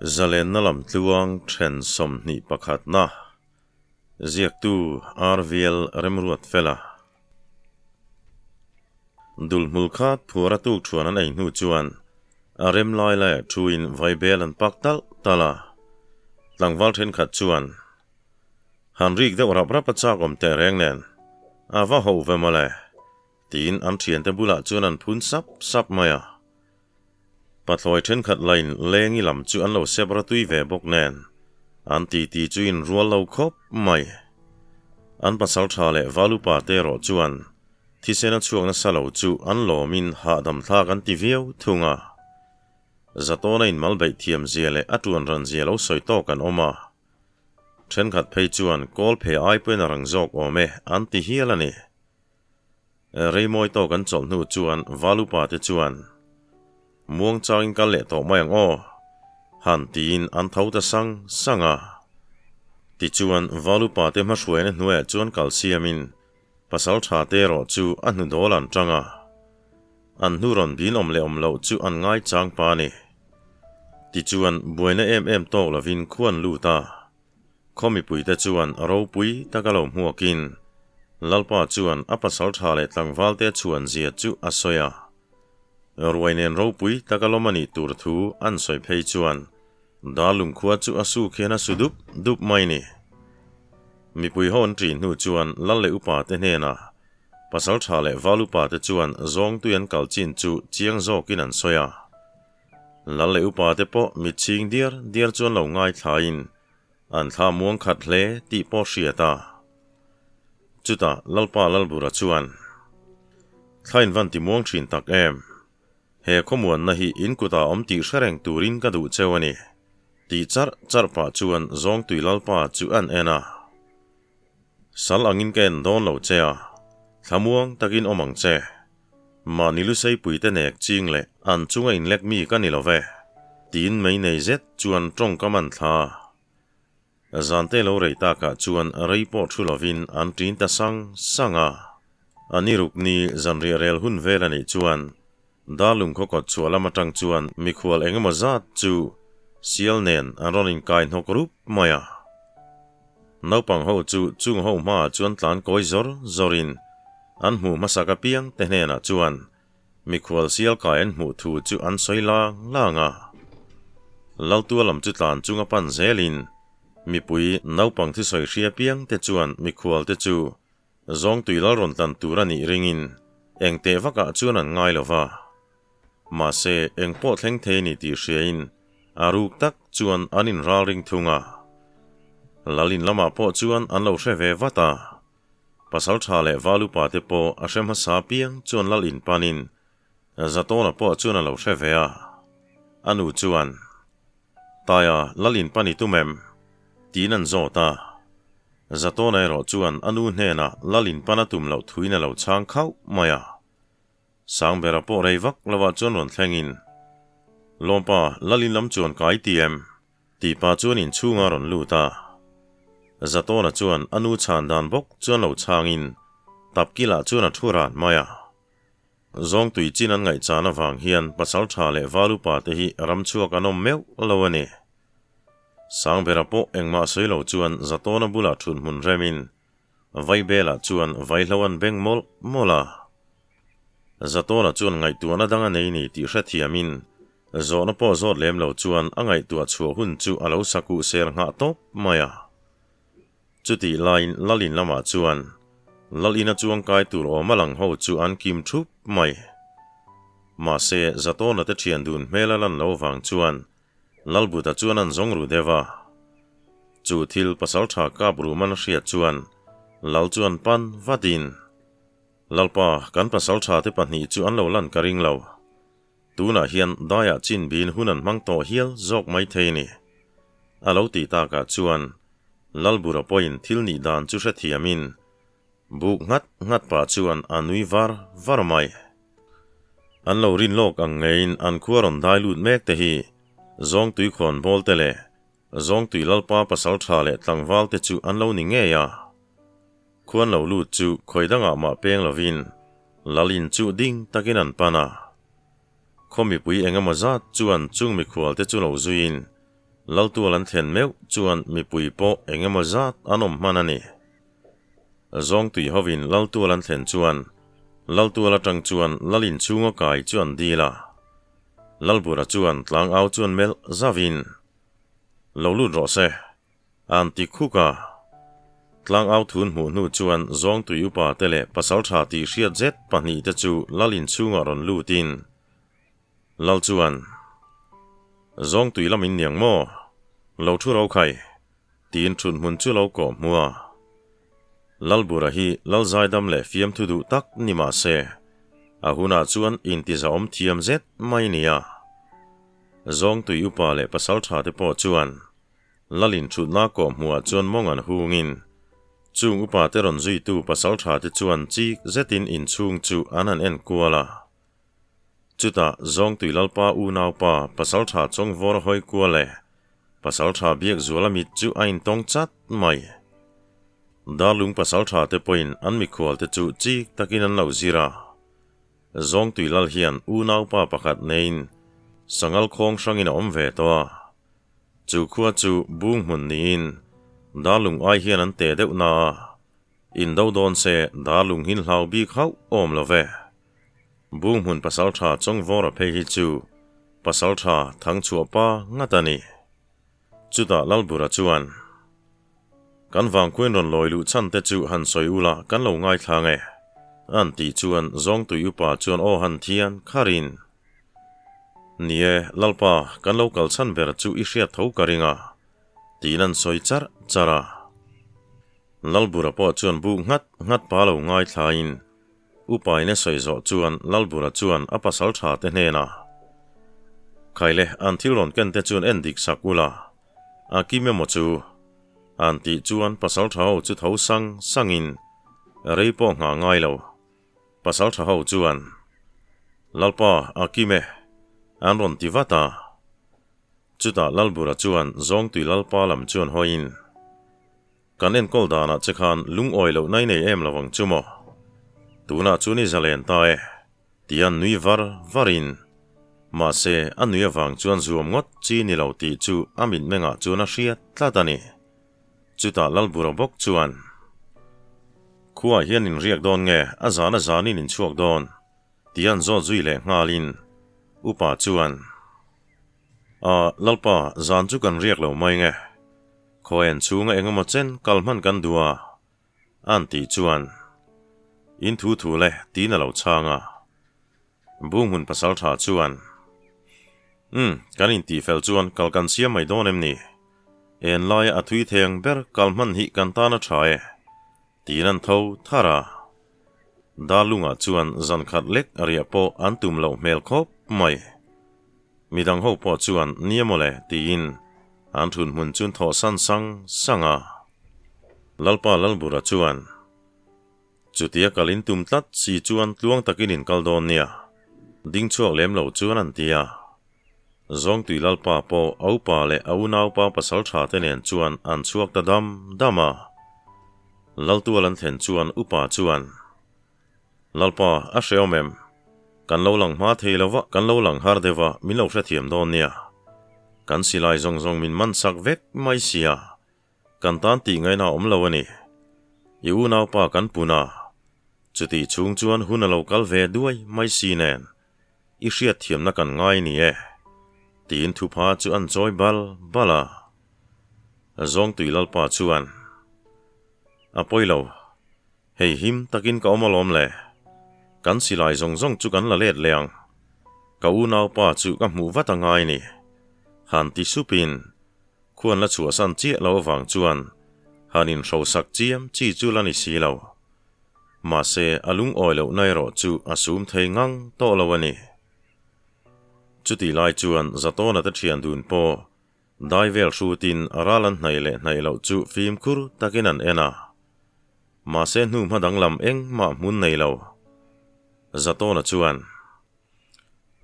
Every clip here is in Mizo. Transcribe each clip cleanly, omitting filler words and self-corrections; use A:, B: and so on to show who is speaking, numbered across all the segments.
A: Zalenna lam tluang then 21 na ziaktu RVL Remruatfela. Dulhmul khat phuar a tuk thuan an ei hnu chuan a rem lai laiah thuin vaibel an pak talh talh a. Tlangval thenkhat chuan han rik deuh rap rap a chak awm teh reng nen a va ho ve mawle tiin an thiante bulah chuan an phun sap sap mai a. Pathlawi thenkhat lain lengi lam chu an lo sep ratui ve bawk nen, an titi chu in rual lo khawp mai. An pasal tha leh valupa te erawh chuan thisen a chhuak nasa lo chu an lawmin hahdam thlak an ti viau thung a. Zatawna in mal beih thiam zia leh a tuan ran zia lo sawi tawk an awm a. Thenkhat phei chuan kawl phe ai pawhin a rang zawk awm e an ti hial a ni. Reimawi tawk an chawlh hnu chuan Valupa te chuan, Muang changin kal leh tawh mai ang aw, han tiin an tho ta sang sang a. Tichuan Valupa te hmahruaina hnuaiah chuan kal siamin pasal tha te erawh chu a hnu dawl an tang a. An hnu rawn bin awm leh awm loh chu an ngai chang pa a ni. Tichuan buaina em em tawk lovin khuan lut a. Khaw mipuite chuan ropui taka lo hmuakin Lalpa chuan a pasal tha leh tlangvalte chhuan zia chu a sawi a. Ruai nen ropui taka lawm a nih tur thu an sawi phei chuan Darlung khua chu a su khian a su dup dup mai ni. Mipui ho an ṭih hnu chuan Lal leh upa te hnenah pasal tha leh val upa te chuan zawngtui an kal chin chu chiang zawkin an sawi a. Lal leh upa te pawh mit chhing diar diar chuan lo ngaithlain an thla muang khat hle tih pawh hriat a. Chutah Lalpa Lalbura chuan, Thla in van ti muang thin tak em? He khawmuanna hi in kutah awm tih hre reng turin ka duh cheu a ni, tih charh charh pah chuan Zawngtui Lalpa chu an en a. Sal angin ka en dawn lo che a, thla muang takin awm ang che. Mahni luseipui te nek ching leh an chunga inlek mi ka ni lo ve, tiin mei nei zet chuan tawngkam an thla a. Zante lo rei takah chuan rei pawh thu lovin an ṭin ta sang sang a. A ni ruk ni zanriah rel hun vel a nih chuan Darlung khaw kawt chhuah lam aṭang chuan mikhual eng emaw zat chu sial nen an rawn inkai hnawk rup mai a. Naupang ho chu chung ho hmaah chuan tlan kawi zawr zawrin an hmuh hmasak apiang te hnenah chuan mikhual sial kai an hmuh thu chu an sawi lang lang a. Laltua lam chu tlan chunga pan zelin mipui naupang thusawi hria piang te chuan mikhual te chu Zawngtui lal rawn tlan tur a nih ringin eng teh vakah chuan an ngai lo va. Mahse, eng pawh thleng thei a ni tih hriain a ruk tak chuan an inral ring thung a. Lal in lamah pawh chuan an lo hre ve vat a. Pasal tha leh val upa te pawh a hre hmasa piang chuan lal in panin Zatawna pawh chuan a lo hre ve a. A nu chuan, Taia, lal in pan i tum em? tiin an zawt a. Zatawna erawh chuan a nu hnenah lal in pan a tum loh thuin a lo chhang khauh mai a. Sangbera pawh rei vak lovah chuan rawn thlengin, Lawmpa, lal in lam chuan kai ti em? Tih pa chuan inchhunga rawn lut a. Zatawna chuan a nu chhan dan bawk chuan lo chhangin tapkilah chuan a thu ran mai a. Zawngtui chin an ngaihchan avang hian pasal tha leh val upa te hi ramchhuak an awm meuh lo a ni. Sangbera pawh engmah sawi lo chuan Zatawna bulah thut hmun remin Vaibelah chuan vaihlo an beng mawlh mawlh a. Zatawna chuan ngaihtuahna dang a nei ni tih hrethiamin zawhna pawh zawt lem lo chuan a ngaihtuah chhuah hun chu a lo sakuh ser nghah tawp mai a. Chutih laiin Lalin lamah chuan Lalina chuangkai tur awm a lang ho chu an kim thup mai. Mahse, Zatawna te thian dun hmel a lan lo vang chuan Lalbuta chuan an zawng ru deuh a. Chu thil pasaltha kap ruman a hriat chuan Lal chuan pan vatin, Lalpa, kan pasaltha te pahnih chu an lo lan ka ring lo. Tunah hian daiah chin bin hun an hmang tawh hial zawk mai thei ni. A lo tih takah chuan Lalbura pawhin thil nih dan chu hrethiamin buk nghat nghat pah chuan a nui var var mai. An lo rin lawk ang ngeiin an khua rawn dai lut mek te hi Zawngtui khawnbawl te leh Zawngtui Lalpa pasal tha leh tlangval te chu an lo ni ngei a. Khuan lo lut chu khawi dangah mah peng lovin Lalin chu ding takin an pan a. Khaw mipui eng emaw zat chuan chung mikhual te chu lo zuiin. Laltual an thlen meuh chuan mipui pawh eng emaw zat an awm hman a ni. Zawngtui hovin Laltual an thlen chuan Laltual atang chuan Lal inchhunga kai chu an dil a. Lalbura chuan tlangau chuan melh zauhin, Lo lut rawh se, an ti khuk a. Tlangau thun hmuh hnu chuan Zawngtui upa te leh pasaltha tih hriat zet pahnihte chu Lal inchhungah rawn lutin, Lal chuan, Zawngtui lam in niang maw? Lo thu ro khai, tiin thut hmun chu lo kawh hmu a. Lalbura hi Lal zaidam leh fiamthu duh tak ni mah se, a hunah chuan intizaawm thiam zet mai nia. Zawngtui upa leh pasaltha te pawh chuan Lal inthutna kawh hmuhah chuan mawng an hungin, chung upa te rawn zuitu pasaltha te chuan chik zetin inchhung chu an han en kual a. Chutah Zawngtui Lalpa unaupa Pasaltha Chawngvawr hawi kual leh Pasaltha Biakzuala mit chu a intawng chat mai. Darlung Pasaltha te pawhin an mikhual te chu chik takin an lo zir a. Zawngtui Lal hian unaupa pakhat neiin Sangal khawng hrangin a awm ve tawh a. Chu khua chu bung hmun niin Darlung ai hian an te deuh na a, indo dawn se Darlung hin hlau bik hauh awm lo ve. Bunghmun pasaltha Chawngvawra phei hi chu pasaltha Thangchhuah pa ngat a ni. Chutah Lalbura chuan, Kan vangkhuain rawn lawi luh chhan te chu han sawi ula kan lo ngaithlang e, an tih chuan Zawngtui upa chuan aw han thian kharin, Ni e, Lalpa, kan lo kal chhan ber chu i hriat tho ka ring a, tiin an sawi charh charh a. Lalbura pawh chuan buk nghat nghat pa lo ngaithlain, Upain a sawi zawh chuan Lalbura chuan a pasal tha te hnenah, Khaile, an thil rawn ken te chuan en dik sak ula, a kim emaw chu? An tih chuan pasal tha ho chu tho sang sangin rei pawh nghah ngai lo. Pasal tha ho chuan, Lalpa, a kim e, an rawn ti vat a. Chutah Lalbura chuan Zawngtui Lalpa lam chuan hawiin, Kan enkawl danah che khan lungawi loh nai nei em lo ang chu maw? Tunah chuan i zalen ta e, tia nui var varin. Mahse, a nui avang chuan zuam ngawt chi ni lo tih chu a mitmengah chuan a hriat tlat a ni. Chutah Lalbura bawk chuan, Khuaah hian in riak dawn nge, a zan a zanin in chhuak dawn? tia an zawt zui leh nghalin upa chuan, A, Lalpa, zan chu kan riak lo mai nge? Khawian chhunga eng emaw chen kal hman kan duh a, an tih chuan in thu thu le tiin a lo chhang a. Bunghmun pasal tha chuan, Umm, kan intihfel chuan kal kan siam mai dawn em ni? En laia a thui theng ber kal hman hi kan tan a tha e, tiin an tho thar a. Darlungah chuan zan khat lek a riah pawh an tum loh hmel khawp mai. Midang ho pawh chuan nia mawle tiin an thun hmun chu thawh san sang sang a. Lalpa Lalbura chuan, Chutia kal in tum tlat si chuan tluang takin in kal dawn nia, ding chhuak lem lo chuan an ti a. Zawngtui Lalpa pawh a upa leh a unaupa pasal tha te nen chuan an chhuak ta dam dam a. Laltual an thlen chuan upa chuan, Lalpa, a hrehawm em? Kan lo lang hma thei lo va, kan lo lang har deuh va, min lo hrethiam dawn nia. Kan silai zawng zawng min man sak vek mai sia, kan tan tih ngaihna a awm lo a ni. I unaupa kan pun a, chutih chhung chuan hun a lo kal ve duai mai si nen, i hriatthiamna kan ngai ni e, tiin thupha chu an chawi bal bal a. Zawngtui Lalpa chuan, A pawi lo. Hei him takin ka awm alawm le. Kan silai zawng zawng chu kan la let leh ang. Ka unaupa chu ka hmuh vat a ngai ni. Han ti supin, khuan la chhuahsan chiah lo avang chuan han inhrosak chiam chi chu la ni si lo. Mahse, a lungawi lohna erawh chu a sum thei ngang tawh lo a ni. Chutih lai chuan Zatawna te thian dun pawh Dai vel hrutin a ral an hnaih leh hnaih loh chu fimkhur takin an en a. Mahse hnu hma danglam engmah hmun nei lo. Zatawna chuan,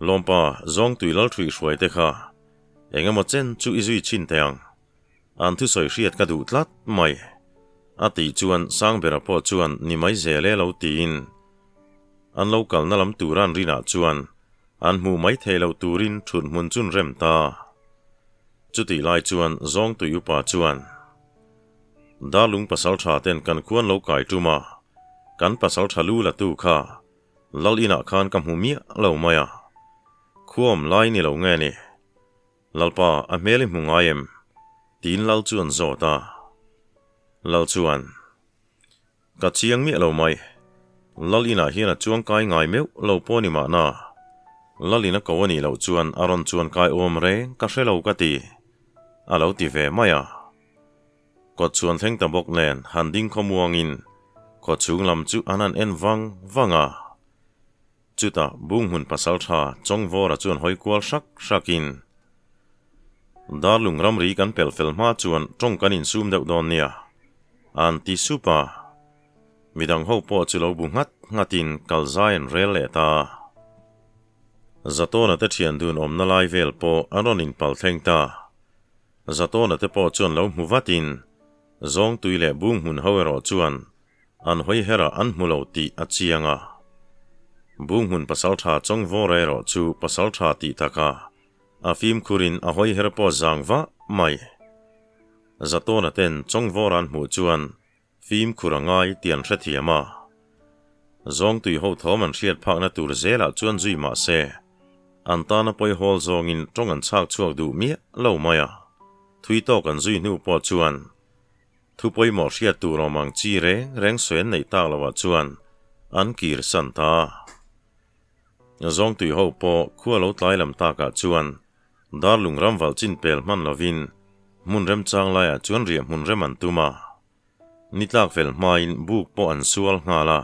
A: Lawmpa, Zawngtui Lalṭhuih hruai te kha eng emaw chen chu i zui chhin teh ang. An thusawi hriat ka duh tlat mai. A tih chuan Sangbera pawh chuan ni mai zel e lo tiin an lo kalna lam tura an rinah chuan an hmuh mai thei loh turin ṭhut hmun chun rem ta. Chutih lai chuan Zawngtui upa chuan, Darlung pasaltha ten kan khuan lo kai tum a, kan pasaltha lu la tu kha Lal inah khan ka hmu miah lo mai a, khuam lai ni lo nge ni? Lalpa, a hmel i hmu ngai em? Tiin Lal chu an zawt a. Lal chuan, Ka chiang miah lo mai. Lal inah hian a chuang kai ngai meuh lo pawh ni mahna. Lal in a ko a nih loh chuan a rawn chuan kai awm reng ka hre lo ka ti. A lo ti ve mai a. Kawt chuan thleng ta bawk nen han ding khawmuangin khaw chhung lam chu an han en vang vang a. Chutah Bunghmun pasaltha Chawngvawra chuan hawi kual hrak hrakin, Darlung ramri kan pel fel hma chuan tawng kan insum deuh dawn nia, an ti sup a. Midang ho pawh chu lo bu nghat nghatin kal zai an rel leh ta. Zatawna te thian dun awmna lai vel pawh an rawn inpal thleng ta. Zatawna te pawh chuan lo hmu vatin Zawngtui leh Bunghmun ho erawh chuan An hawi herah an hmu lo tih a chiang a. Bunghmun pasaltha Chawngvawra erawh chu pasaltha tih taka a fimkhurin a hawi her pawh zang vah mai. Zatawna ten Chawngvawra an hmuh chuan fimkhur a ngai tih an hrethiam a. Zawngtui ho thawm an hriat phakna tur zelah chuan zui mah se, an tana pawi hawl zawngin tawng an chhak chhuak duh miah lo mai a. Thui tawk an zui hnu pawh chuan Thu pawimawh hriat tur awm ang chi reng reng sawi an neih tak loah chuan an kir san ta. Zawngtui ho pawh khua lo tlai lam takah chuan Darlung ram valh chin pel hman lovin hmun remchang laiah chuan riah hmun rem an tum a. Ni tlak fel hmain buk pawh an sual nghal a.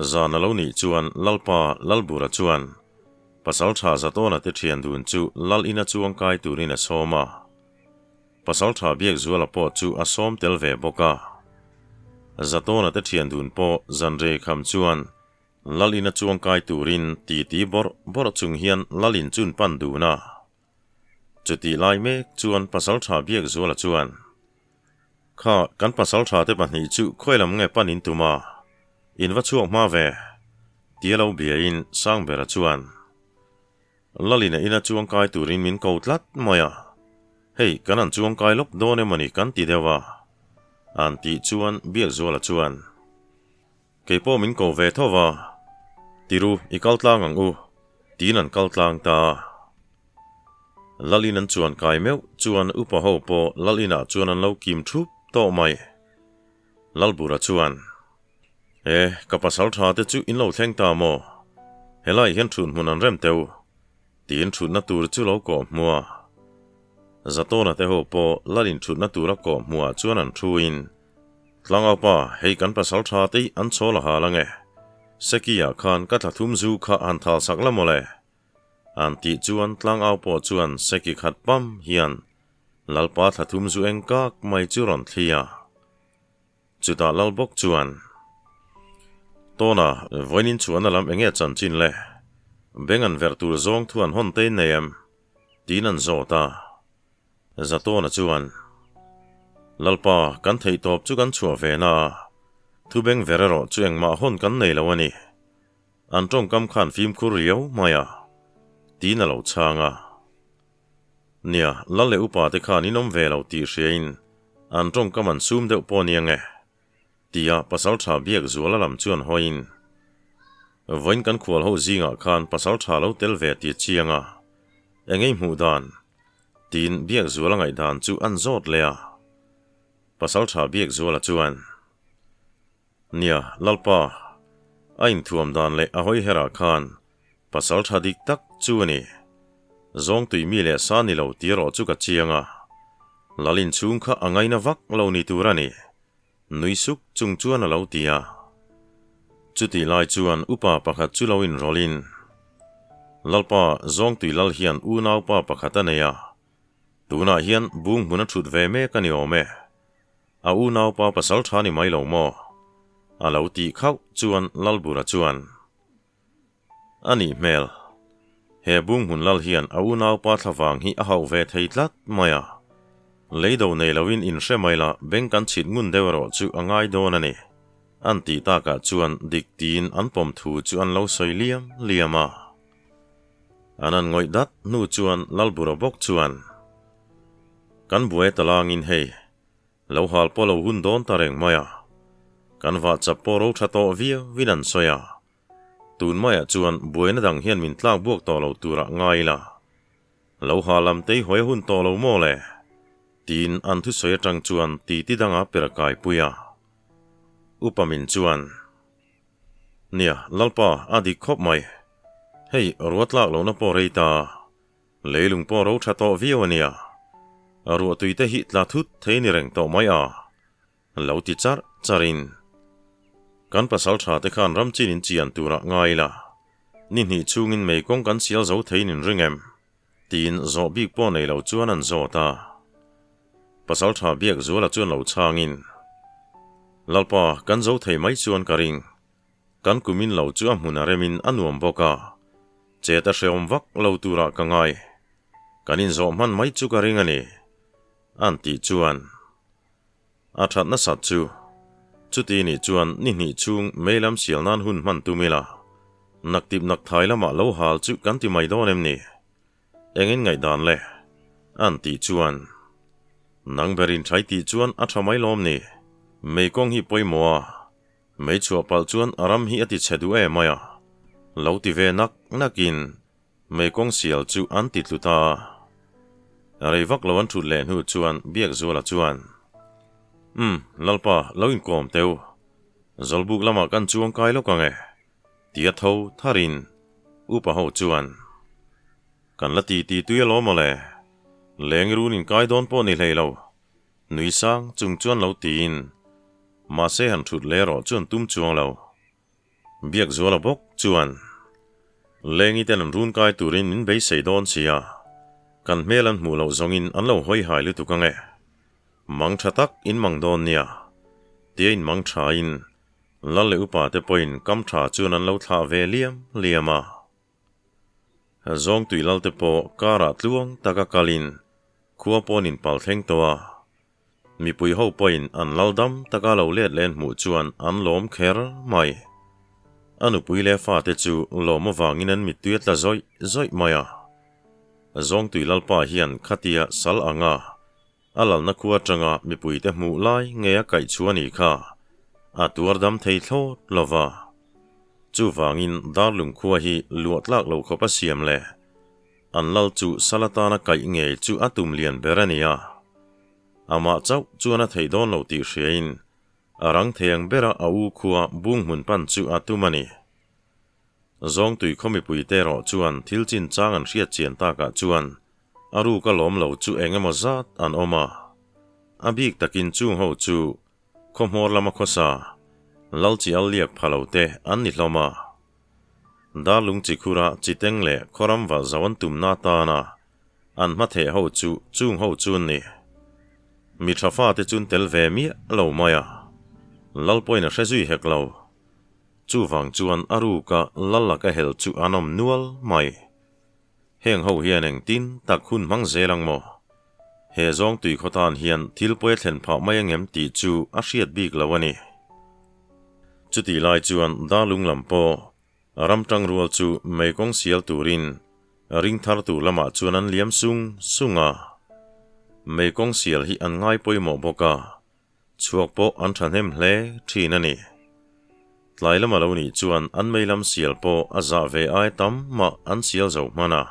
A: Zan a lo nih chuan Lalpa Lalbura chuan Pasaltha Zatawna te thian dun chu Lal ina chuang kai turin a sawm a. Pasaltha Biakzuala pawh chu a sawm tel ve bawk a. Zatawna te thian dun pawh zanrei kham chuan Lal ina chuang kai turin titi bawrh bawrh chung hian Lal in chun pan dun a. Chutih lai mek chuan Pasaltha Biakzuala chuan, Kha, kan Pasaltha te pahnih chu khawi lam nge pan in tum a, in va chhuak hma ve, tia lo biain Sangbera chuan, Lalina ina chuangkai turin min ko tlat mai a, hei kan han chuangkai lawk dawn emawni kan ti deuh a, an tih chuan Biakzuala chuan, Kei pawh min ko ve tho va, tiru i kal tlang ang u, tiin an kal tlang ta a. Lalin an chuankai meuh chuan upa ho pawh Lalinah chuan an lo kim thup tawh mai. Lalbura chuan, E, ka pasal tha te chu in lo thleng ta maw? Helai hian thut hmun an rem teuh, tiin thutna tur chu lo kawh hmu a. Zatawna te ho pawh Lalin thutna tura kawh hmuah chuan an thuin, Tlangaupa, hei kan pasal tha te hi an chawl a hal ange. Seki-ah khan ka thla thum zu kha han thal sak la mawle. An tih chuan Tlangau pawh chuan Seki khat pam hian Lalpa thla thum zu eng kak mai chu rawn thli a. Chutah Lal bawk chuan, Tawna, vawiin chuan a lam enge chanchin le? Beng an verh tur zawng thu an hawn te in nei em? Tiin an zawt a. Zatawna chuan, Lalpa, kan theihtawp chu kan chhuah ve na a, thu beng ver erawh chu engmah hawn kan nei lo a ni. An tawngkam khan fimkhur riau mai a, tiin a lo chhang a. Nia, Lal leh upa te khan in awm ve lo tih hriain an tawngkam an sum deuh pawh nia nge? Tia Pasaltha biak zuala lam chuan hawiin, Vawiin kan khual ho zingah khan Pasaltha lo tel ve ti chiang a, engei hmuh dan? Tiin biak zuala ngaihdan chu an zawt leh a. Pasaltha biak zuala chuan, Nia, Lalpa, a inthuam dan leh a hawi herah khan Pasal tha dik tak chu a ni. Zawngtui mi leh sa ni lo tih erawh chu ka chiang a. Lal inchhung kha a ngaina vak lo ni tur a ni. Nui suk chung chuan a lo ti a. Chutih lai chuan upa pakhat chu lo inrawlhin, Lalpa, Zawngtui lal hian unaupa pakhat a nei a. Tunah hian bung hmun a thut ve mek a ni awm e. A unaupa pasal tha ni mai lo maw? A lo tih khauh chuan Lalbura chuan, A nih hmel. He bunghmun lal hian a unaupa thlavang hi a hauh ve thei tlat mai a. Leido nei loin inhre mai la beng kan chhit ngun deuh erawh chu a ngai dawn a ni. An tih takah chuan dik tiin an pawm thu chu an lo sawi liam liam a. An an ngawih dat hnu chuan Lalbura bawk chuan. Kan buai ta langin hei, lo hal pawh lo hun dawn ta reng mai a. Kan vah chap pawh ro tha tawh viau in an sawi a. Tun maiah chuan buaina dang hian min tlak buak tawh lo turah ngai ila. Lo ha lam tei hawi a hun tawh lo maw le? Tiin an thusawi atang chuan titi danga per a kaipui a. Upa min chuan, Nia, Lalpa, a dik khawp mai. Hei, ruatlak lohna pawh rei ta. Leilung pawh ro tha tawh viau a nia. Ruahtui te hi tla thut thei ni reng tawh mai a. Lo ti charh charhin, Kan pasal tha te khan ram chin in chian turah ngai ila, ni hnih chhungin mei kawng kan sial zo theiin in ring em? Tiin zawh bik pawh nei lo chuan an zawt a. Pasal tha biak zuala chuan lo chhangin, Lalpa, kan zo thei mai chuan ka ring. Kan kumin lo chu a hmun a remin a nuam bawk a, chet a hrehawm vak lo turah ka ngai. Kan inzawh hman mai chu ka ring a ni, an tih chuan. A that nasat chu. Chuti nih chuan ni hnih chhung mei lam sial nan hun hman tum ila, naktip nak thai lamah lo hal chu kan ti mai dawn em ni? Engin ngaihdan le? An tih chuan, Nang berin thai tih chuan a tha mai lawm ni? Mei kawng hi pawimawh a, mei chhuah palh chuan a ram hi a ti chhe duh em mai a, lo ti ve nak nakin Mei kawng sial chu an ti tlu ta a. Rei vak lo an thut leh hnu chuan Biakzuala chuan, Umm, Lalpa, lo inkawm teu. Zawlbuk lamah kan chuang kai lawk ang e, tia tho tharin upa ho chuan, Kan la ti ti tui alawm aw le, leng run inkai dawn pawh ni hlei lo, nui sang chung chuan lo tiin, mahse han thut leh erawh chuan tum chuang lo. Biakzuala bawk chuan, Lengi ten an run kai turin min beisei dawn si a, kan hmel an hmuh loh zawngin an lo hawi hai lutuk ang e. Mang tha tak in mang dawn nia, tia in mang thain Lal leh upa te pawhin kam tha chuan an lo thlah ve liam liam a. Zawngtui Lal te pawh karah tluang taka kalin khua pawn in pal thleng tawh a. Mipui ho pawhin an lal dam taka lo let len hmuh chuan an lawm kher mai. A nupui leh fate chu lawm avangin an mittui a tla zawih zawih mai a. Zawngtui Lalpa hian khatia sal anga a lalna khua atanga mipuite hmuh lai nge a kaih chu a nih kha a tuar dam thei thlawt lo va. Chuvangin Darlung khua hi luah tlak lo khawp a siam le. An lal chu sal atana kaih ngei chu a tum lian ber a ni a. Amah chauh chuan a theih dawn lo tih hriain a rang thei ang bera a u khua bung hmun pan chu a tum a ni. Zawngtui khaw mipuite erawh chuan thil chinchang an hriat chian takah chuan a ruk a lawm lo chu eng emaw zat an awm a. A bik takin chung ho chu khaw hmawr lama khawsa lal chi al liak pha lo te an ni hlawm a. Darlung chikhura chiteng leh khawram valh zo an tumna atana An hma theh ho chu chung ho chu an ni. Mi tha fate chun tel ve miah lo mai a, lal pawhin a hre zui hek lo. Chuvang chuan a ruka lal laka hel chu an awm nual mai. Heng ho hian engtin tak hun hmang zel ang maw? He zawng tui khaw tan hian thil pawi a thlen phah mai angem tih chu a hriat bik lo a ni. Chutih lai chuan Darlung lam pawh Ram tangrual chu mei kawng sial turin ring thar tur lamah chuan an liam sung sung a. Mei kawng sial hi an ngai pawimawh bawk a, chhuak pawh an thahnem hle thin a ni. Tlai lama lo nih chuan an mei lam sial pawh a zah ve ai tam mah an sial zo hman a.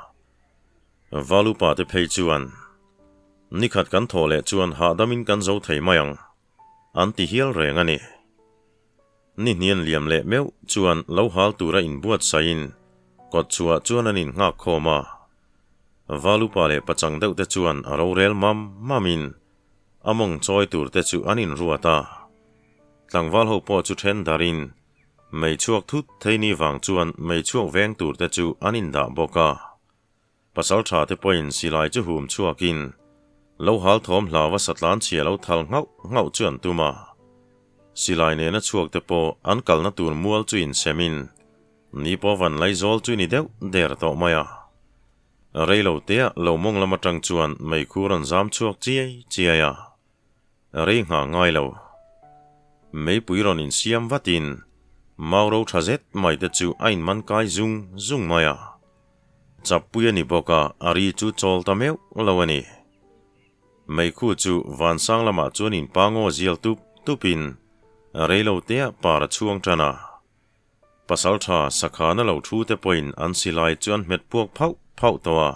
A: Valupa te phei chuan, Nikhat kan thawh leh chuan hahdamin kan zo thei mai ang, an ti hial reng a ni. Ni hnian liam leh meuh chuan lo hal tura inbuatsaihin kawt chhuah chuan an innghak khawm a. Valupa leh pachang deuh te chuan a rorel mam mamin a mawng chawi tur te chu an inruat a. Tlangval ho pawh chu then darin mei chhuak thut thei ni vang chuan mei chhuak veng tur te chu an indah bawk a. Pasal tha te pawhin silai chu hum chhuakin lo hal thawm hlauva satlan chhia lo thal nghauh nghauh chu an tum a. Silai nena chhuak te pawh an kalna tur mual chu insemin ni pawh van laizawl chu ni deuh der tawh mai a. Rei lo tea lo mawng lam atang chuan meikhur an zam chhuak chiai chiai a. Rei nghah ngai lo. Meipui rawn insiam vatin mau ro tha zet mai te chu a inman kai zung zung mai a. Chappui a ni bawk a, a ri chu chawl ta meuh lo a ni. Meikhu chu vansang lamah chuan in pangaw zial tup tupin reilo teah par a chhuang tan a. Pasaltha sakhana lo thu te pawhin an silai chu an hmet puak phauh phauh tawh a.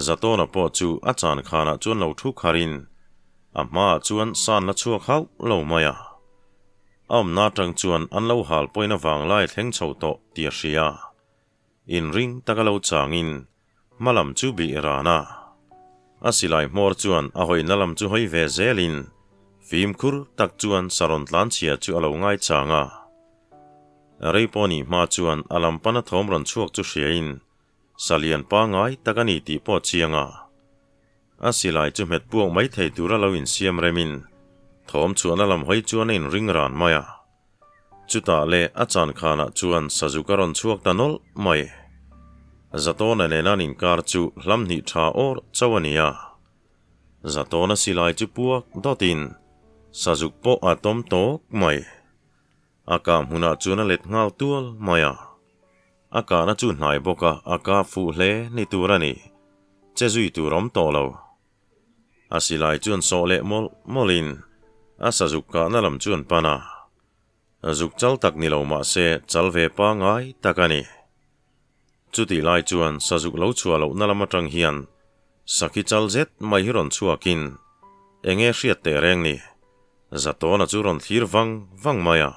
A: Zatawna pawh chu a chan khanah chuan lo thu kharin a hmaah chuan san la chhuak hauh lo mai a. A awmna atang chuan an lo hal pawhin a vanglai thleng chho tawh tih a hria. Inring taka lo changin hmalam chu bih ran a. A silai hmawr chuan a hawina lam chu hawi ve zelin fimkhur tak chuan sarawn tlanchhia chu a lo ngaichang a. Rei pawh nih hma chuan a lam pana thawm rawn chhuak chu hriain salian pangai tak a ni tih pawh chiang a. A silai chu hmet puak mai thei tura lo insiam remin thawm chhuahna lam hawi chuan a inring ran mai a. Chutah leh a chan khanah chuan sazuk a rawn chhuak ta nawlh mai. Zatawna nena an inkar chu hlam hnih tha awr chauh a ni a. Zatawna silai chu puak dawtin sazuk pawh a tawm tawk mai. A kah hmunah chuan a let nghal tual mai a. A kahna chu hnai bawk a, a kah fuh hle ni tur a ni. Che zui tur awm tawh lo. A silai chuan sawh leh mawlh mawlhin a sazuk kahna lam chuan pan a. Zuk chal tak ni lo mah se chal ve pangai tak a ni. Chutih lai chuan sazuk lo chhuah lohna lam atang hian sakhi chal zet mai hi rawn chhuakin eng nge hriat teh reng ni? Zatawna chu rawn thlir vang vang mai a.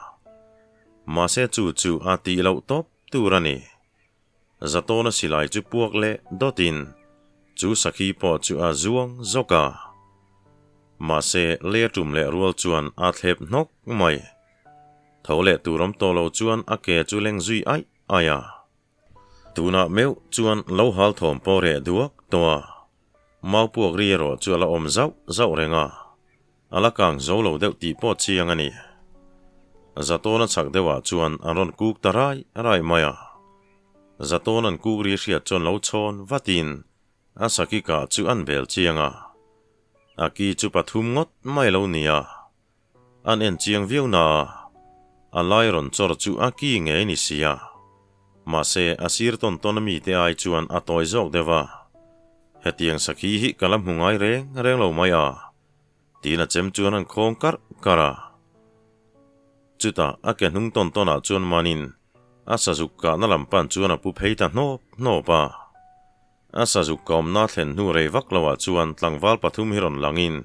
A: Mahse chu chu a tih loh tawp tur a ni. Zatawna silai chu puak leh dawtin chu sakhi pawh chu a zuang zawk a. Mahse lei a tum leh rual chuan a thlep hnawk mai. Tho leh tur awm tawh lo chuan a ke chu leng zui aih aih a. Tunah meuh chuan lo hal thawm pawh reh duak tawh a. Mau puak ri erawh chu a la awm zauh zauh reng a. A la kang zo lo deuh tih pawh chiang a ni. Zatawna chhak deuhah chuan an rawn kuk ta rai rai mai a. Zatawn an kuk ri hriat chuan lo chhawn vatin a saki kah chu an bel chiang a. A ki chu pathum ngawt mai lo ni a. An en chiang viau na a, a lai rawn chawr chu a ki ngei ni si a. Mahse a sir tawn tawn a mite ai chuan a tawi zawk deuh a. Hetiang sakhi hi ka la hmu ngai reng reng lo mai a. Tiin a chem chuan an khawng karh karh a. Chutah a ke hnung tawn tawnah chuan manin a sazuk kahna lam pan chuan a pu phei ta hnawp hnawp a. A sazuk ka awmna thlen hnu rei vak loah chuan tlangval pathum hi rawn langin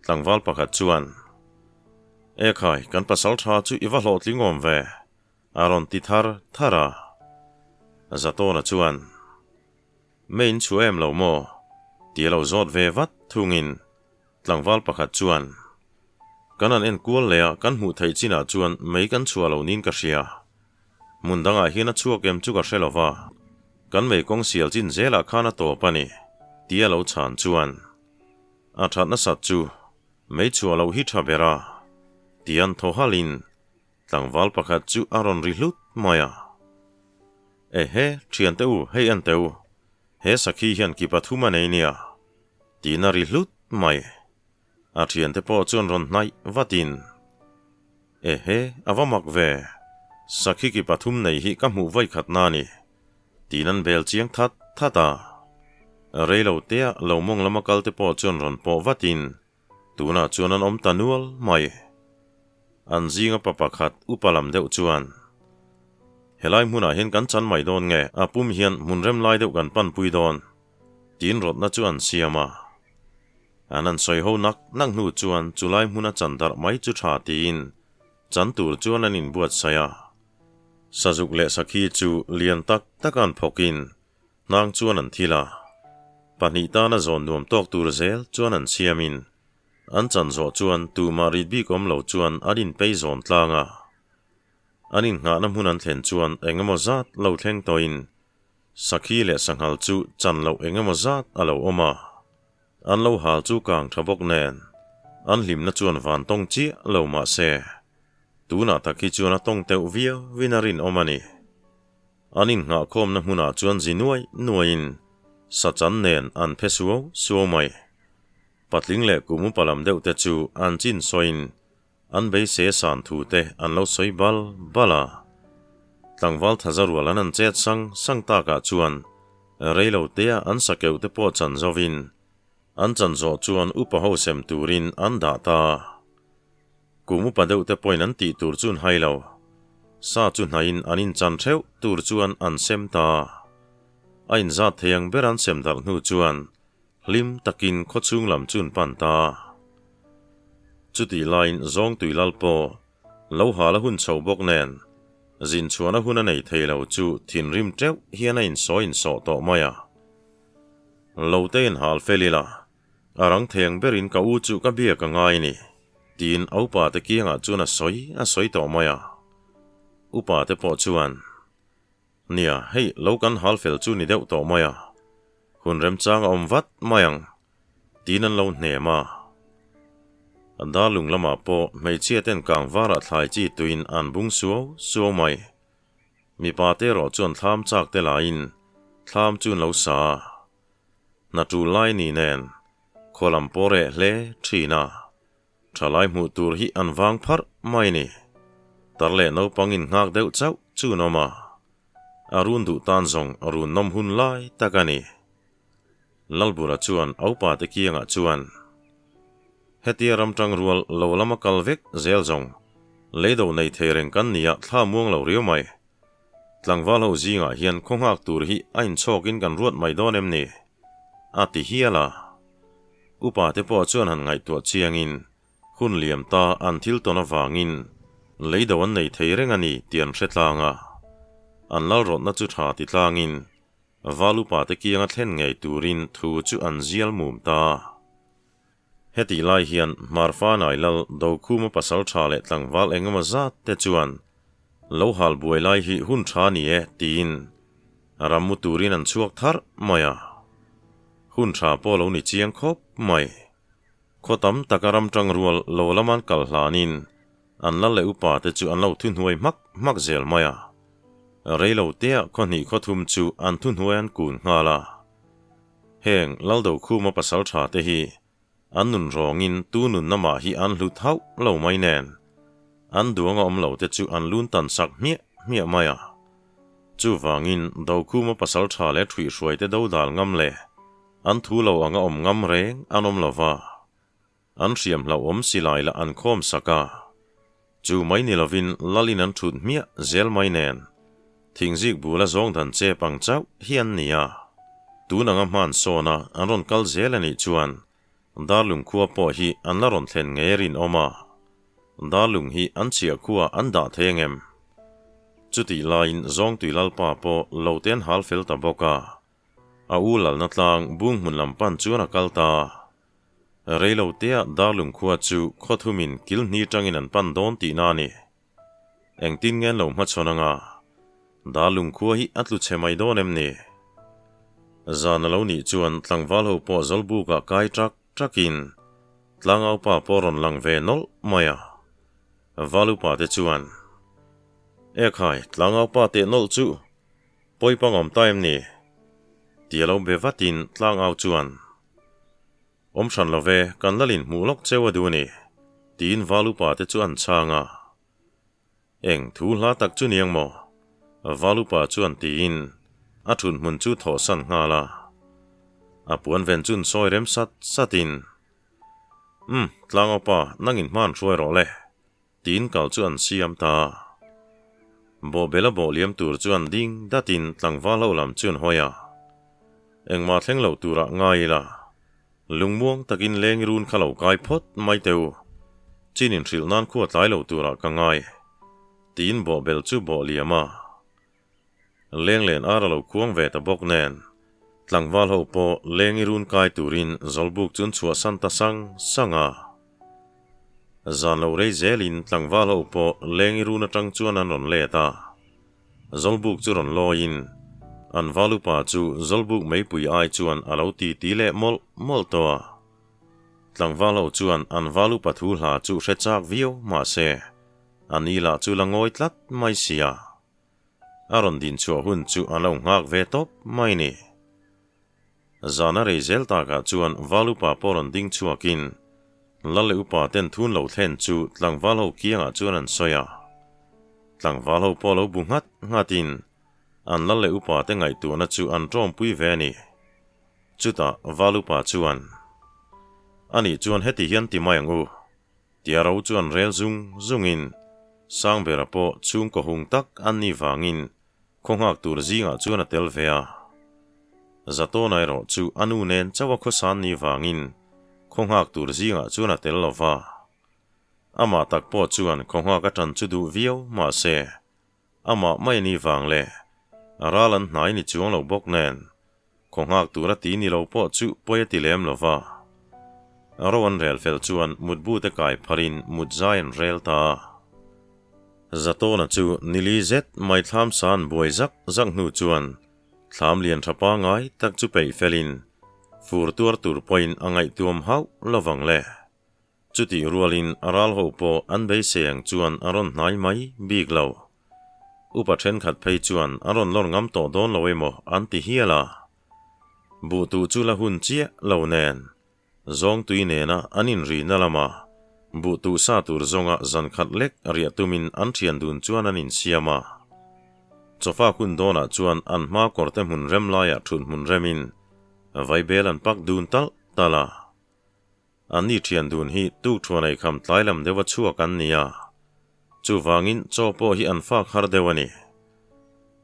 A: tlangval pakhat chuan, Ekhai, kan pasal tha chu i va hlawhtling awm ve, a rawn ti thar thar a. Zatawna chuan, Mei in chhuah em lo maw? Ti a lo zawt ve vat thungin tlangval pakhat chuan, Kan han en kual leh a, kan hmuh theih chinah chuan mei kan chhuah lo niin ka hria. Hmun dangah hian a chhuak em chu ka hre lo va, kan mei kawng sial chin zelah khan a tawp a ni, ti a lo chhan chuan, A that nasat chu mei chhuah loh hi tha ber a, ti an thaw halhin Tlangval pakhat chu a rawn ri hlut mai a. Ehe, thiante u, hei en teh u, he sakhi hian ki pathum a nei nia, tiin a ri hlut mai. A thiante pawh chuan rawn hnaih vatin, Ehe, a va mak ve, sakhi ki pathum nei hi ka hmuh vawi khat na ni, tiin an bel chiang that that a. Reilo tea lo mawng lama kalte pawh chuan rawn pawh vatin, Tunah chuan an awm ta nual mai. An zinga pa pakhat upa lam deuh chuan, Helai hmunah hian kan chan mai dawn nge, a pum hian hmun rem lai deuh kan panpui dawn, tiin rawtna chu an siam a. An han sawi ho nak nak hnu chuan chulai hmuna chan darh mai chu tha tiin chan tur chuan an inbuatsaih a. Sazuk leh sakhi chu lian tak tak an phawkin Hnang chuan an thil a, pahnih tana zawn nuam tawk tur zel chuan an siamin an chan zawh chuan tumah rit bik awm lo chuan an inpei zawn tlang a. An innghahna hmun an thlen chuan eng emaw zat lo thleng tawhin sakhi leh sanghal chu chan loh eng emaw zat a lo awm a. An lo hal chu kang tha bawk nen an hlimna chuan van tawng chiah lo mah se tunah tak hi chuan a tawng teuh viau vin a rinawm a ni. An innghahkhawmna hmunah chuan zi nuai nuaiin sachan nen an phe suau suau mai. Patling leh kum upa lam deuh te chu an chin sawiin an beisei san thu te an lo sawi bal bal a. Tlangval thaza rual an an chet sang sang takah chuan reilo tea an sakeuh te pawh chan zovin. An chan zawh chuan upa ho sem turin an dah ta. Kum upa deuh te pawhin an tih tur chu an hai lo. Sa chu hnaihin an inchan theuh tur chuan an sem ta. A inzat thei ang ber an sem darh hnu chuan hlim takin khawchhung lam chu an pan ta. Chutih laiin Zawngtui lal pawh lo hal a hun chho bawk nen zin chhuahna hun a nei thei lo chu thinrim teuh hian a insawi insawh tawh mai a. Lo te inhal fel ila, a rang thei ang berin ka u chu ka biak a ngai ni, tiin a upa te kiangah chuan a sawi a sawi tawh mai a. Upa te pawh chuan, Nia, hei lo kan hal fel chu ni deuh tawh mai a, hun remchang a awm vat mai ang, tiin an lo hnem a. Darlung lamah pawh hmeichhia ten kang varah thlai chi tuin an bung suau suau mai. Mipa te erawh chuan thlam chak te laiin thlam chu an lo sa a. Hna tul lai ni nen khaw lam pawh reh hle thin a, thalai hmuh tur hi an vang pharh mai ni. Tar leh naupang in nghak deuh chauh chu an awm a, a run duh tan zawng run nawm hun lai tak a ni. Lalbura chuan a upa te kiangah chuan, Hetia ram tang rual lo lama kal vek zel zawng, leido nei thei reng kan nia thla muang lo riau mai. Tlangval ho zingah hian khaw nghak tur hi a inchhawkin kan ruat mai dawn em ni? A ti hial a. Upa te pawh chuan han ngaihtuah chiangin, hun liam ta an thil tawn avangin leido an nei thei reng a ni tih an hre tlang a. An lalrawtna chu tha ti tlangin, Val upa te kianga thlen ngei turin thu chu an zial mum ta. Hetih lai hian Hmarfanai lal Dokhuma pasal tha leh tlangval engemaw zat te chuan lo hal buai lai hi hun tha ni e tiin ram mu turin an chhuak tharh mai a. Hun tha pawh lo ni chiang khawp mai. Khaw tam taka ram tang rual lo lama an kal hlanin an lal leh upa te chu an lo thuhnuai hmak hmak zel mai a. Reilo tea khaw hnih khaw thum chu an thuhnuai an kun nghal a. Heng Laldokhuma pasal tha te hi an nun rawngin tu nunna mah hi an hlut hauh lo mai nen, an duanga awm lo te chu an lun tan sak hmiah hmiah mai a. Chuvangin Dokhuma pasal tha leh ṭhuihhruai te dodal ngam leh an thu lo anga awm ngam reng an awm lo va. An hriam hlauhawm silai lah an khawm sak a, chu mai ni lovin lalin an thut hmiah zel mai nen thingzik bula zawng dan chep ang chauh hi an ni a. Tun anga hman sawna an rawn kal zel a nih chuan Darlung khua pawh hi an la rawn thlen ngei rinawm a, Darlung hi an chhiah khua an dah thei angem? Chutih laiin Zawngtui Lalpa pawh lo te an hal fel ta bawk a, a u lalna tlang bung hmun lam pan chuan a kal ta. Reilo tea Darlung khua chu khaw thumin kil hni tangin an pan dawn tihna a ni. Engtin nge an lo hmachhawn anga? Darlung khua hi a tlu chhe mai dawn em ni? Zan a lo nih chuan tlangval ho pawh Zawlbukah kai ṭak ṭakin tlangaupa pawh rawn lang ve nawlh mai a. Valupa te chuan, Ekhai, tlangaupa teh nawlh chu pawi pangawm ta em ni? Ti a lo be vatin tlangau chuan, Awm hran lo ve, kan lalin hmuh lawk cheu a duh a ni, tiin val upa te chu an chhang a. Eng thu hla tak chu niang maw? Val upa chuan tiin a thut hmun chu thawhsan nghal a. A puan ven chun sawi rem sat satin, Umm, tlangaupa, nangin hman hruai rawh le, tiin kal chu an siam ta. Bawhbel a bawh liam tur chuan ding datin tlangval ho lam chu an hawi a. Engmah thleng lo turah ngai ila, lungmuang takin leng run kha lo kai phawt mai teh u, chin inhrilh nan khua tlai lo turah ka ngai, tiin bawhbel chu bawh liam a. Lenglen ar a lo khuang ve ta bawk nen, tlangval ho pawh leng i run kai turin Zawlbuk chu an chhuahsan ta sang sang a. Zan lo rei zelin tlangval ho pawh leng i run atang chuan an rawn let a. Zawlbuk chu rawn lawiin an val upa chu Zawlbuk meipui ai chuan a lo ti ti leh mawlh mawlh tawh a. Tlangval ho chuan an val upa thu hla chu hre chak viau mahse, a ni lah chu la ngawi tlat mai sia. A rawn din chhuah hun chu a lo nghak ve tawp mai ni. Zana rei zel takah chuan Val upa pawh rawn ding chhuakin Lal leh upa ten thun lo thlen chu tlangval ho kiangah chuan an sawi a. Tlangval ho pawh lo bu nghat nghatin an Lal leh upa te ngaihtuahna chu an tawmpui ve a ni. Chutah Val upa chuan. Anih chuan heti hian ti mai ang u, tia ro chuan rel zung zungin Sangbera pawh chhungkaw hung tak an nih vangin khaw nghak tur zingah chuan a tel ve a. Zatawna erawh chu a nu nen chauh a khawsan nih vangin khaw nghak tur zingah chuan a tel lo va. Amah tak pawh chuan khaw nghak a tan chu duh viau mahse amah mai ni vang leh a ral an hnai ni chuang lo bawk nen khaw nghak tur a ti ni lo pawh chu pawi a ti lem lo va. Ro an rel fel chuan mutbu te kai pharin mut zai an rel ta a. Zatawna chu nili zet mai thlam san buai zak zak hnu chuan thlam lian tha pangai tak chu peih felin fur tuar tur pawhin a ngaihtuam hauh lovang le. Chutih rualin a ral ho pawh an beisei ang chuan a rawn hnai mai bik lo. Upa thenkhat phei chuan a rawn lawr ngam tawh dawn lo emaw an ti hial a. Buh tuh chu la hun chiah lo nen, zawng tui nena an inrihna lama buh tuh sa tur zawnga zan khat lek riah tumin an thian dun chuan an insiam a. Chawfak hun dawnah chuan an hma kawrte hmun rem laiah thut hmun remin vaibel an pak dun talh talh a. An ni thian dun hi tuk thuan ei kham tlai lam deuh a chhuak an ni a, chuvangin chaw pawh hi an fak har deuh a ni.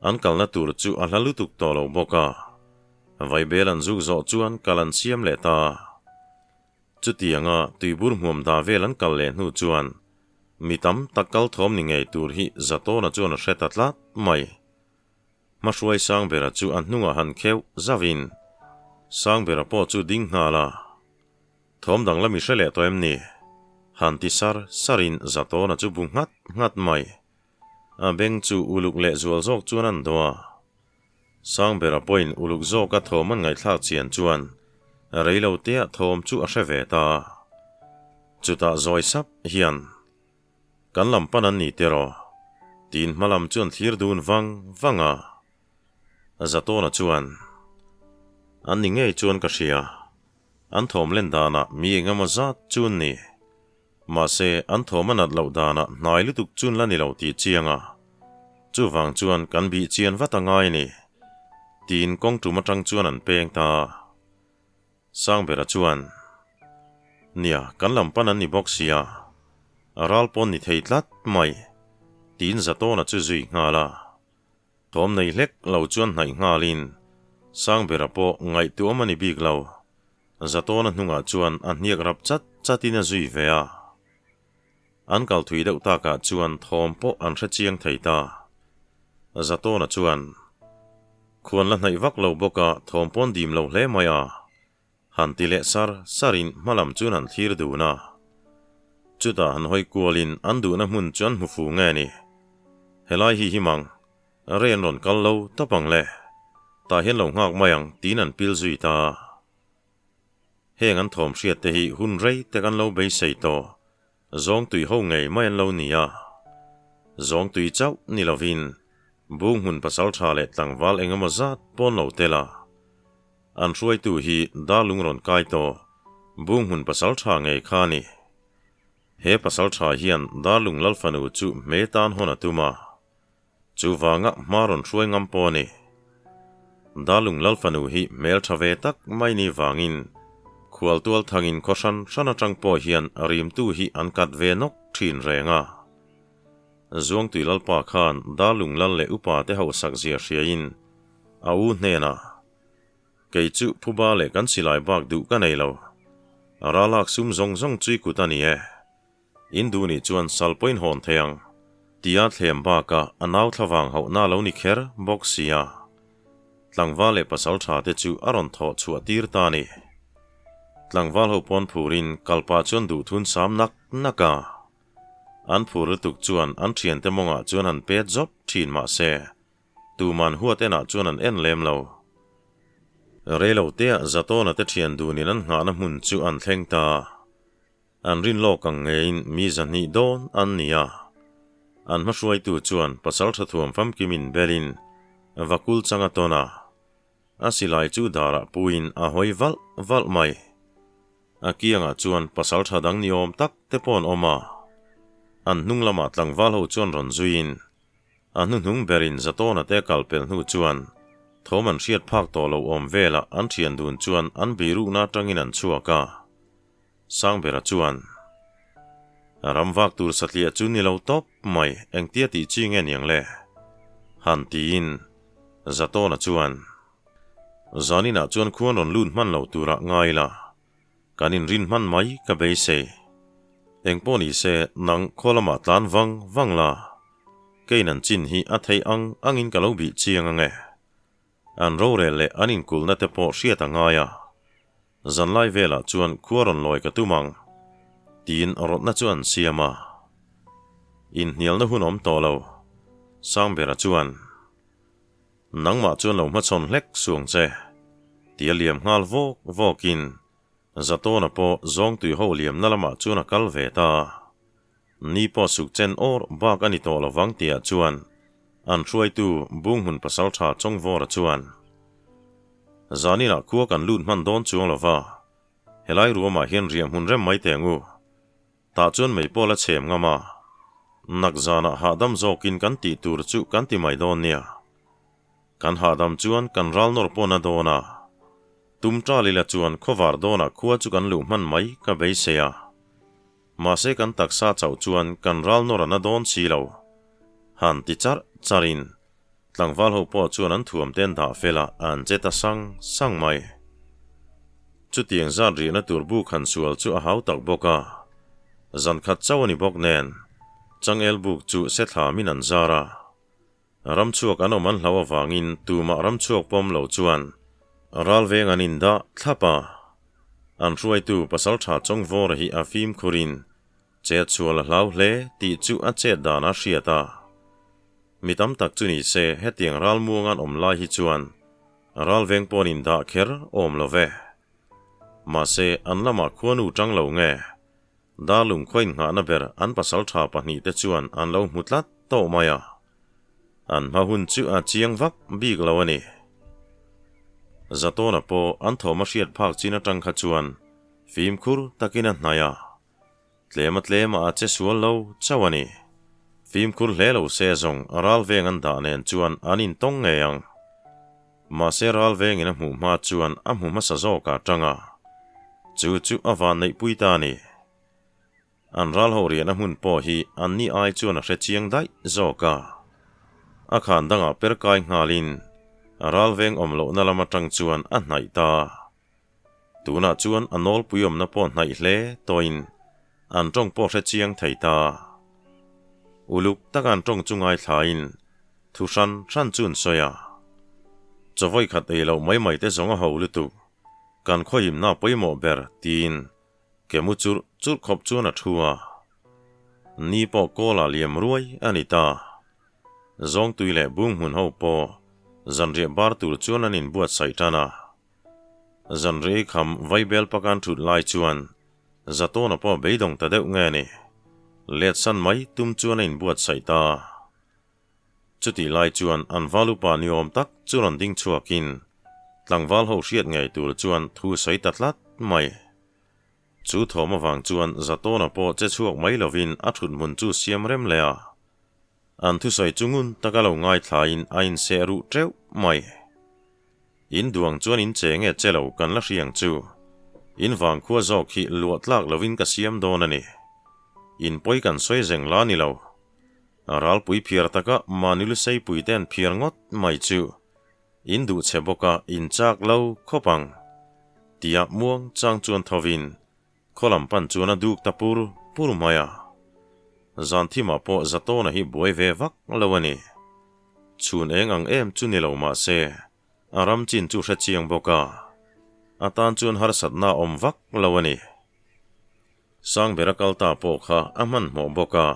A: An kalna tur chu a hla lutuk tawh lo bawk a, vaibel an zuk zawh chuan kal an siam leh ta a. Chutianga tuibur hmuam dah vel an kal leh hnu chuan mi tam tak kal thawm ni ngei tur hi Zatawna chuan a hre ta tlat mai. Hmahruai Sangbera chu a hnungah han kheuh zauhin Sangbera pawh chu ding nghal a, Thawm danglam i hre leh tawh em ni? Han ti sar sarin Zatawna chu bu nghat nghat mai. A beng chu uluk leh zual zawk chuan an daw a. Sangbera pawhin uluk zawka thawm an ngaihthlak chian chuan reilo tea thawm chu a hre ve ta a. Chutah zawi sap hian. Kan lam pan an ni tiraw? Tiin hma lam chuan thlir dun vang vang a. Zatawna chuan, An ni ngei chuan ka hria. An thawm len danah mi eng emaw zat chu an ni. Mahse, an thawm a nat loh danah hnai lutuk chun la ni lo tih chiang a. Chuvang chuan kan bih chian vat a ngai a ni. Tiin kawng tum atang chuan an peng ta a. Sangbera chuan, Nia, kan lam pan an ni bawk sia, a ral pawn ni thei tlat mai, tiin Zatawna chu zui nghal a. Thawm nei hlek lo chuan hnaih nghalin Sangbera pawh ngaihtuah a ni bik lo. Zatawna hnungah chuan a hniak rap chat chatin a zui ve a. An kal thui deuh takah chuan thawm pawh an hre chiang thei ta. Zatawna chuan, Khuan la hnaih vak lo bawk a, thawm pawn dim lo hle mai a, han ti leh sar sarin hma lam chuan han thlir dun a. Chutah han hawi kualin an duhna hmun chu an hmu fu nge ni? Helai hi hi mang, rei an rawn kal lo tawp ang le, tah hian lo nghak mai ang tiin an pil zui ta a. Heng an thawm hriat te hi hun rei tak an lo beisei tawh. Zawng tui ho ngei mai an lo ni a. Zawng tui chauh ni lovin bung hmun pasal tha leh tlangval eng emaw zat pawn lo tel a. An hruaitu hi darlung rawn kai tawh bung hmun pasal tha ngei kha a ni. He pasal tha hian darlung lalfanu chu hme tan hawn a tum a. Chuvanga hma rawn hruai ngam pawh a ni. Darlung Lalfanu hi hmel tha ve tak mai ni vangin khualtual thangin khaw hran hran atang pawh hian rimtu hi an kat ve nawk thin reng a. Zuangtui Lalpa khan Darlung Lal leh upa te hausak zia hriain a u hnenah, Kei chu phuba leh kan silai bak duh ka nei lo. Ralak sum zawng zawng chu i kut a ni e. In duh nih chuan sal pawhin hawn thei ang, tia thlem bakah a nau thlavang hauhna a lo ni kher bawk sia. Tlangval leh pasal tha te chu a rawn thawh chhuah tir ta a ni. Tlangval ho pawn phurin kalpah chuan duhthun sam nak nak a. An phur lutuk chuan an thiante mawngah chuan han pet zawp thin mah se, tuman huat enah chuan an en lem lo. Reiloteah Zatawna te thian dunin an nghahna hmun chu an thleng ta. An rin lawk ang ngeiin mi zahnih dawn an ni a. An hmahruaitu chuan pasal tha thuam famkimin belin vakul chang a tawn a. A silai chu darah puiin a hawi valh valh mai. A kiangah chuan pasal tha dang ni awm tak te pawh an awm a. An hnung lamah tlangval ho chuan rawn zuiin a hnuhnung berin Zatawna te kal pel hnu chuan thawm an hriat phak tawh lo awm velah an thian dun chuan an birukna atangin an chhuak a. Sangbera chuan, Ram vak tur satliah chu ni lo tawp mai, engtia tih chi nge niang le? Han tiin Zatawna chuan, Zaninah chuan khuan rawn lut hman lo turah ngai la, kan inrin hman mai ka beisei. Engpawh ni se nang khaw lamah tlan vang vang la, keiin an chin hi a theih ang angin ka lo bih chiang ang e. An rorel leh an inkulhna te pawh hriat a ngai a, zanlai velah chuan khua rawn lawi ka tum ang, tiin rawtna chu an siam a. Inhnialna hun awm tawh lo, Sangbera chuan, Nangmah chuan lo hmachhawn hlek suang che, tia liam nghal vawk vawkin Zatawna pawh zawngtui ho liamna lamah chuan a kal ve ta. Ni pawh suk chen awr bak a ni tawh lo vang tihah chuan an hruaitu Bunghmun pasaltha Chawngvawra chuan, Zaninah khua kan lut hman dawn chuang lo va, helai ruamah hian riah hmun rem mai teh ang u. Tah chuan mei pawh la chhem ngam a, nak zanah hahdam zawkin kan tih tur chu kan ti mai dawn nia. Kan hahdam chuan kan ral nawr pawn a dawn a. Tum tal ila chuan khawvar dawnah khua chu kan luh hman mai ka beisei a. Mahse kan taksa chauh chuan kan ral nawr a na dawn si lo. Han ti charh charhin tlangval ho pawh chuan an thuam te an dah fel a, an che ta sang sang mai. Chutiang zat rihna tur buk han sual chu a hau tak bawk a, zan khat chauh a ni bawk nen changel buk chu se thlamin an zar a. Ramchhuak an awm an hlau avangin tumah ramchhuak pawm lo chuan ralveng an indah thlap a. An hruaitu pasaltha Chawngvawra hi a fimkhurin chetsual a hlau hle tih chu a chet dan a hriat a. Mi tam tak chu ni se hetiang ralmuang an awm lai hi chuan ralveng pawn indah kher awm lo ve. Mahse an lamah khuanu tang lo nge Darlung khaw innghahna ber an pasaltha pahnihte chuan an lo hmu tlat tawh mai a, an hma hun chu a chiang vak bik lo a ni. Zatawna pawh an thawm a hriat phak chin atang kha chuan fimkhur takin a hnaih a, tlema tlema a che sual lo chauh a ni. Fimkhur hle lo se zawng a ral veng an dah nen chuan an intawng ngei ang. Mahse ral vengin a hmuh hma chuan a hmu hmasa zawk a tang a, chu chu a van neihpui ta a ni. An ral ho riahna hmun pawh hi an ni ai chuan a hre chiang daih zawk a. A khan dangah per kai nghalin a ral veng awm lohna lam atang chuan a hnaih ta. Tunah chuan a nawlpui awmna pawh hnaih hle tawhin an tawng pawh hre chiang thei ta. Uluk taka an tawng chu ngaithlain thu hran hran chu an sawi a. Chawvawi khat ei loh mai mai te zawng a ho lutuk, kan khawhimna pawimawh ber tiin ke mu churh churh khawp chuan a thu a. Ni pawh kawlah liam ruai a ni ta. Zawngtui leh bunghmun ho pawh zanriah bar tur chuan an inbuatsaih tan a. Zanrei kham vaibel pakan thut lai chuan Zatawna pawh beidawng ta deuh nge ni? Letsan mai tum chuan a inbuatsaih ta. Chutih lai chuan an val upa ni awm tak chu rawn ding chhuakin tlangval ho hriat ngei tur chuan thu sawi ta tlat mai. Chu thawm avang chuan Zatawna pawh che chhuak mai lovin a thut hmun chu siam rem leh a. An thusawi chu ngun taka lo ngaithlain a inseh ruh teuh mai. In duang chuan in che nge che lo kan la hriang chu. In vangkhua zawk hi luah tlak lovin ka siam dawn a ni. In pawi kan sawi zeng la ni lo. A ralpui phiar taka mahni lusei pui te an phiar ngawt mai chu. In duh che bawk a in chak lo khawp ang. Tia muang chang chuan thovin khaw lam pan chuan a duk ta pur pur mai a. Zan thimah pawh Zatawna hi buai ve vak lo a ni. Chhun eng ang em chu ni lo mah se, a ram chin chu hre chiang bawk a, a tan chuan harsatna a awm vak lo a ni. Sangbera kal ta pawh kha a hmanhmawh bawk a,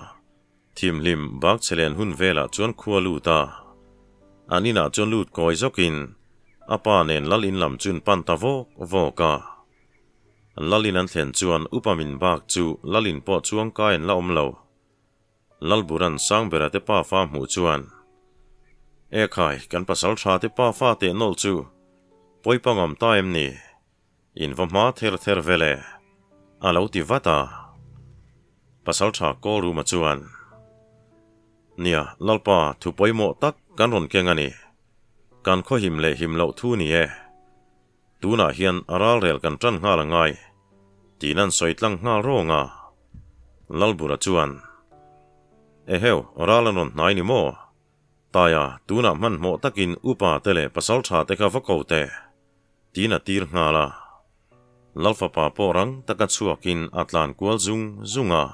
A: thimhlim bak chhe len hun velah chuan khua lut a, an inah chuan lut kawi zawkin a pa nen lal in lam chun pan ta vawk vawk a. Lal in an thlen chuan upa min bak chu lal in pawh chuang kai an la awm lo. Lalburan Sangbera te pafa hmuh chuan, E khai, kan pasal tha te pafa teh nawlh chu pawi pangam ta em ni? In va hma ther ther vel e, a lo ti vat a. Pasal tha Kawlruma chuan, Nia, Lalpa, thu pawimawh tak kan rawn keng a ni. Kan khaw him leh him loh thu ni e. Tunah hian a ralrel kan tan nghal a ngai. Tiin an sawi tlang nghal rawng a. Lalbura chuan, Eheu, ral an rawn hnai ni maw? Taia, tunah hmanhmawh takin upa te leh pasaltha te kha va ko teh, tiin a tir nghal a. Lalfapa pawh rang taka chhuakin a tlan kual zung zung a.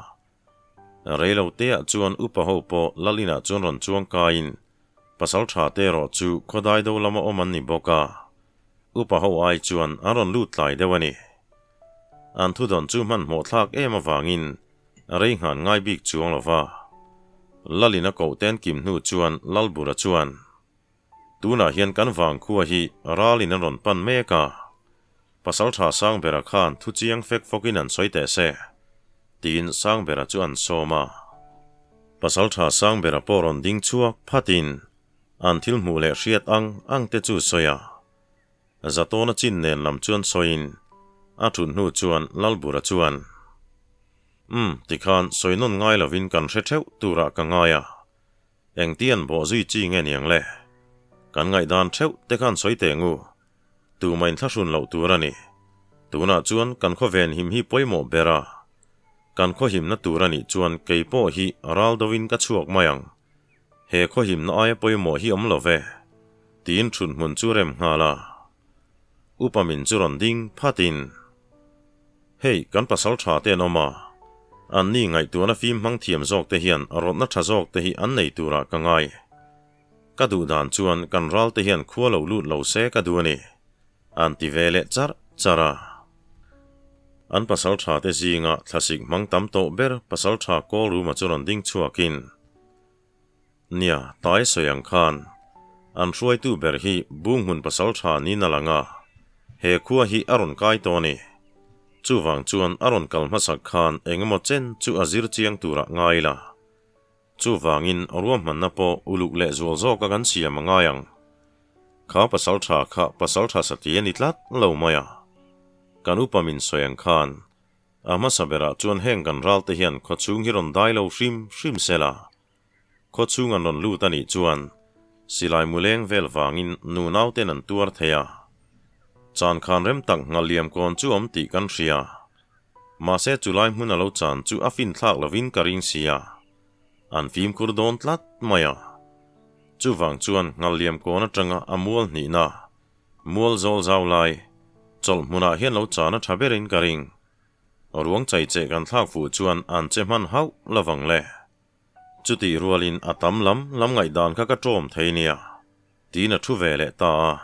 A: Reilo teah chuan upa ho pawh lal inah chuan rawn chuang kaiin pasaltha te erawh chu khawdai do lama awm an ni bawk a, upa ho ai chuan an rawn lut tlai deuh a ni. An thudawn chu hmanhmawh thlak em avangin rei nghan ngai bik chuang lo va. Lalin a koh ten kim hnu chuan Lalbura chuan, Tunah hian kan vangkhua hi ralin an rawn pan mek a, Pasaltha Sangbera khan thu chiang fek fawkin an sawi teh se, tiin Sangbera chu an sawm a. Pasaltha Sangbera pawh rawn ding chhuak phatin an thil hmuh leh hriat ang ang te chu sawi a. Zatawna chin nen lam chuan sawiin a thut hnu chuan Lalbura chuan, Umm, tikhan sawi nawn ngai lovin kan hre theuh turah ka ngai a, engtian bawhzui chi nge niang le? Kan ngaihdan theuh te khan sawi teh ngu, tuma inthlahrun loh tur a ni. Tunah chuan kan khawven him hi pawimawh ber a, kan khawhimna tur a nih chuan kei pawh hi ral dovin ka chhuak mai ang. He khawhimna aia pawimawh hi awm lo ve, tiin thut hmun chu rem nghal a. Upa min chu rawn ding phatin, Hei, kan pasal tha te an awm a, anni ngaihtuahna fim hmang thiam zawk te hian rawtna tha zawk te hi an nei turah ka ngai. Ka duh dan chuan kan ral te hian khua lo lut lo se ka duh a ni, an ti ve leh charh charh a. An pasal tha te zinga thlasik hmang tam tawh ber pasal tha Kawlruma chu rawn ding chhuakin, Nia, tai sawi ang khan an hruaitu ber hi Bunghmun pasal tha niin a lang a, he khua hi a rawn kai tawh a ni. Chuvang chuan a rawn kal hmasak khan eng emaw chen chu a zir chiang turah ngai ila. Chuvangin ruahmanna pawh uluk leh zual zawka kan siam a ngai ang. Kha pasal tha kha pasal tha sati a ni tlat lo mai a. Kan upa min sawi ang khan A hmasa berah chuan heng kan ralte hian khawchhung hi rawn dai lo hrim hrim se la, khawchhung an rawn lut a nih chuan silai mu leng vel vangin nu nauten an tuar thei a. Chan khan rem tak nghal liam kawn chu awm tih kan hria. Mahse chulai hmun a lo chan chu a fin thlak lovin ka ring sia. An fimkhur dawn tlat mai a. Chuvang chuan nghal liam kawn atanga a mual hnihna Mual zawl zau lai, chawlh hmunah hian lo chan a tha berin ka ring. Ruang chai che kan thlak fuh chuan an che hman hauh lovang le. Chutih rualin a tam lam lam ngaihdan kha ka tawm thei nia, tiin a thu ve leh ta a.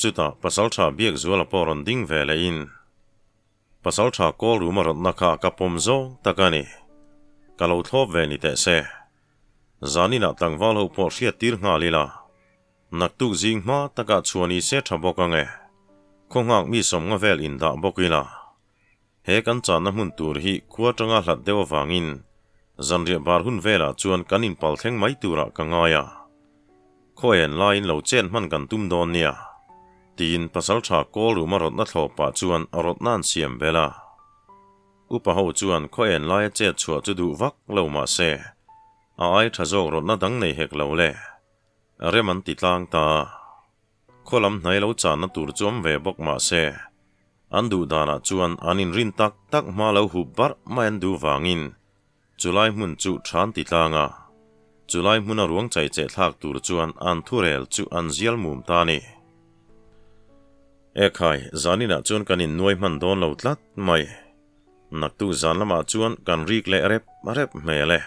A: Chutah Pasaltha Biakzuala pawh rawn ding ve lehin, Pasaltha kawl rum a rawtna kha ka pawm zawng tak a ni. Ka lo thlawp ve ni teh se. Zaninah tlangval ho pawh hriat tir nghal ila. Naktuk zing hma takah chhuan i se tha bawk ang e. Khawnghak mi sawmnga vel indah bawk ila. He kan channa hmun tur hi khua tanga hlat deuh avangin zanriah bar hun velah chuan kan inpal thleng mai turah ka ngai a. Khaw en laiin lo chen hman kan tum dawn nia, tiin pasaltha kawl ruma rawtna thlawp pah chuan rawtna an siam belh a. Upa ho chuan khaw en laia chet chhuah chu duh vak lo mah se, a ai tha zawk rawtna dang nei hek lo le. Rem an ti tlang ta. Khaw lam hnai lo channa tur chu awm ve bawk mah se, an duh danah chuan an inrin tak tak hma lo hup barh mai an duh vangin chulai hmun chu tha an ti tlang a, chulai hmuna ruang chai cheh thlak tur chuan an thurel chu an zial mum ta a ni. Ekhai, zaninah chuan kan innuai hman dawn lo tlat mai. Naktuk zan lamah chuan kan rik leh rep rep hmel e.